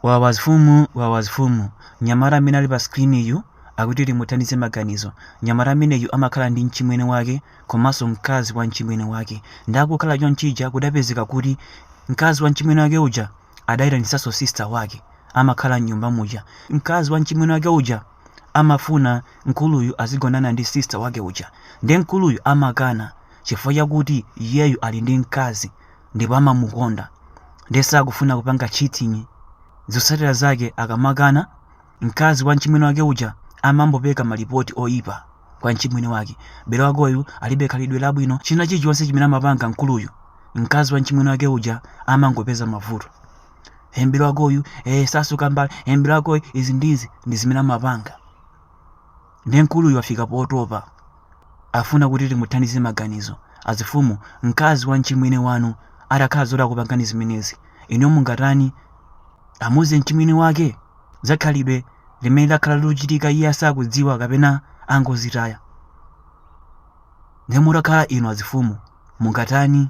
Wawa azifumu, wawa azifumu. Mnyamata amene ali pa screen yu akuti timuthandize maganizo. Mnyamata ameneyu amakhala ndi mchimwene wake komanso mkazi wa mchimwene wake. Nde akukhala chonchija kudapezeka kuti mkazi wa mchimwene wake uja adayitanitsanso sister wake amakhala mnyumba muja. Mkazi wa mchimwene wake uja amafuna mkuluyu azigonana ndi sister wake uja. Nde mkuluyu amakana chifukwa chakuti iyeyu ali ndi mkazi ndipo amamukonda nde sakufuna kupanga cheating. Zotsatira zake akamakana, mkazi wa mchimwene wake uja amangopeka malipoti oipa kwa mchimwene wake. Bale wakoyu alibe khalidwe labwino, china chilichonse chimene amapanga mkuluyu, mkazi wa mchimwene wake uja amangopeza mavuto. Eh, mbale wakoyu eh, sasuka mbale, eh, mbale wakoyu izi ndizi ndi zimene amapanga. Nde mkuluyu wafika potopa. Afuna kuti timuthandize maganizo. Azifumu, mkazi wa mchimwene wanu atakhala zoti akupangani zimenezi, inuyo mungatani? Amuuze mchimwene wake za khalidwe limene lakhala likuchitika iye asakudziwa kapena angozitaya? Ndiye mutakhala inu azifumu mungatani?